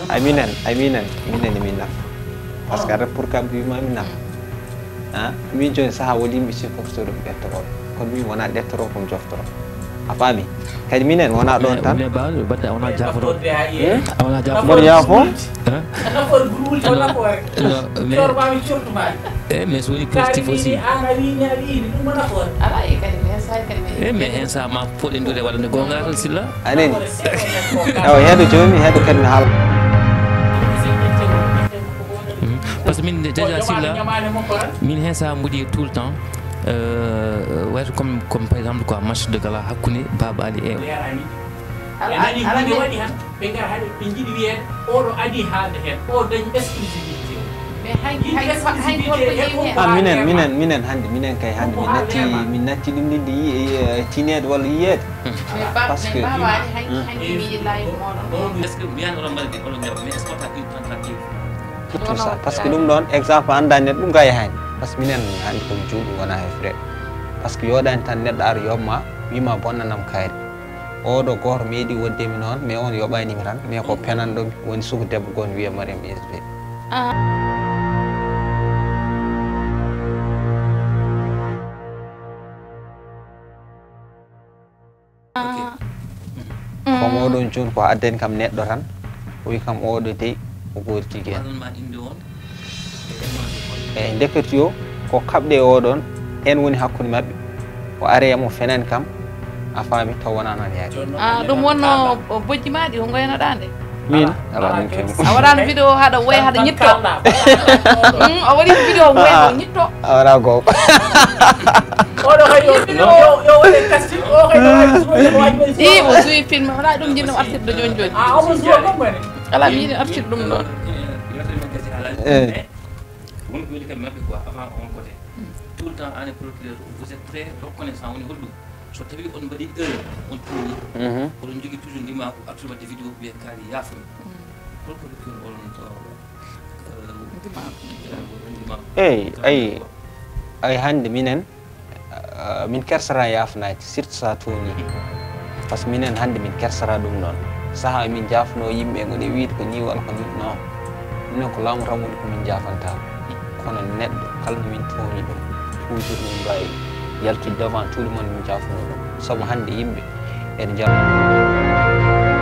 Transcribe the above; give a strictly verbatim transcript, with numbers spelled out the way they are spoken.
Ay minen, ay minen, minen e min nafa. Parce que aɗa pour kam wima mi nafa. Ha? Min joni saha woni yimɓe sifokto ɗum ɓettorooɓe. Kono min wona ɗettoro komi joftoro. A faami? Kadi minen wona ɗon tan. Wona jaforo. Wona jaforo. Mboɗo yaafo? E mais so woni positif aussi. E mais hen sa ma poɗen dude waɗande gonga tan silla. Aneni. Awa heɗo joni heɗo kadi mi haala. Parce que min déjà silla min hen sa mboɗi tout le temps. Wayto comme comme par exemple quoi match de gala hakkunde Baba Ali e. Ɓe nani hunde waɗi han, ɓe ngara haɗe ɓe njiɗi wiyeede oɗo adi haalde heen, o dañi exclusivité o. Ah, minen minen minen hannde minen kay hannde min natti min natti ɗum ɗin ɗi tineede walla yiyeede. Parce que est-ce que mbiyani oɗon mbaɗa de oɗon jaɓa mais est-ce que wata une tentative? Tout ça parce que ɗum ɗon exemple annda neɗɗo ɗum ga yahani. Parce que minen hannde komi juuɗo gona he frère. Parce que yoɗani tan neɗɗo ara yobma wima bonnanam kayri. Oɗo goto meeɗi woddemi noon mais on yoɓanimi tan mais ko penanɗomi woni suka debbo goo ne wiye Mariam S B. Komo oɗon joni ko addani kam neɗɗo tan o wi kam oɗo dey o goori tigi en. Eyi ndekete yo ko kaɓɗe oɗon en woni hakkunde maɓɓe. O ari e mo fenani kam a faami taw wona noon yaari. Ah, ɗum wonno bojji maɗi ko ngoynoɗa nde? Min ala min ken. A waɗano vidéo haɗa woya haɗa ñitto. Hmm, a waɗi vidéo woya haɗa ñitto. A waɗa goo. Oɗo kay yo yo yo waɗe casting o kay no waɗi suwa ko waɗi men i o suwi film wala ɗum jinno artirde joni joni. Ah omo suwa ko mene. Ala mi yiɗi artirde ɗum ɗon. Eyi. Wonko weli kam maɓɓe quoi avant on côté. Tout le temps an e procureur vous êtes très reconnaissant woni holɗum? So tawi on mbaɗi erreur on tuumi oɗon jogui toujours ndimaku artude wadde vidéo wiye kaari yaafami. Holko rokki on oɗon? Eyi ayi ayi hannde minen. Min kersata yaafnaaki surtout so a tooñii. Par ce que minen hannde min kersata ɗum noon. Sahaa min njaafnoo yimɓe ngoni e wiyde ko nii walla ko nii non. Minen ko laamu tan woni ko min njaafantaa. Kono neɗɗo kala no min tooñi ɗum toujours min mbaawi yaltude devant tout le monde min njaafnoo ɗum. Sabu hannde yimɓe ene njaafnoo.